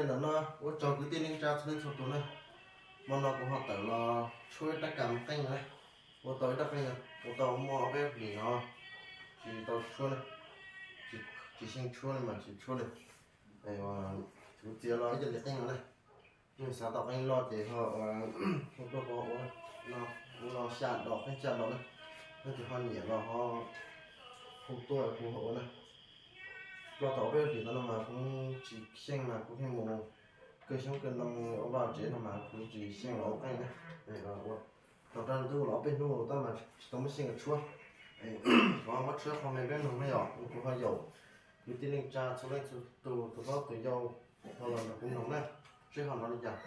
Ntawm no ua tsaug kwv tij neej tsa txhua leej txhua tus na, hmo no kuv ho tawm los tshuab ib rab kas qeej na, ua tau ib rab qeej, ua tau muaj ob peb hlis no tsis tau tshuab na, tsis xyeej tshuab li mas tsis tshuab li. Kuv txiav los ib co li qeej no na, nej xav tau qeej loj ces ho tuaj ua, no xya dos qeej xya dos na, nej ces ho nyiam los ho hu tuaj kuv ho ua na. Los tau ob peb hlis no no mas kuv tsis xyeej mas kuv pheej mus kawg xyoob kawg ntoo ua vaj tsev no mas kuv tsis xyeej los ua qeej na. Ua tau rau ntuj los ob peb hnub tab mas tsis tau muaj xyeej tshuab. Kuv muab tshuab qhov me peb mloog na yom, kuv ho yaum kwv tij neej tsa txhua leej txhua tus, tus hlob tus yau ho los nrog kuv mloog na, seb ho nrov li cas.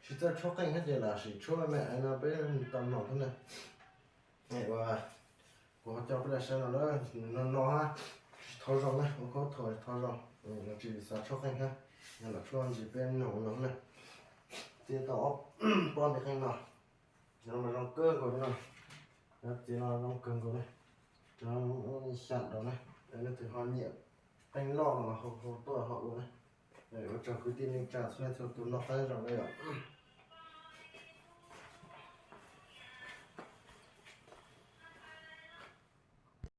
Tsis txawj tshuab qeej thiab ces lam sim tshuab me me no peb tau mloog thiab na. Ua, kuv ho coj peb los saib no na, nws no no hab, tsis thov zoo na, ua khaub thuas tsis thov zoo, tsis xav tshuab qeej hab, yog lam tshuab ntsis peb mloog no na. Txiav tau ob pob ntiv qeej no, cov no mas zoo kawg nkaus li no, cov txiav no zoo kawg nkaus li, cov xya daus na, leej twg ho nyiam qeej loj no los ho tuaj ho ua na. Ua tsaug kwv tij neej tsa txhua leej txhua tus noj qab zoo na yom.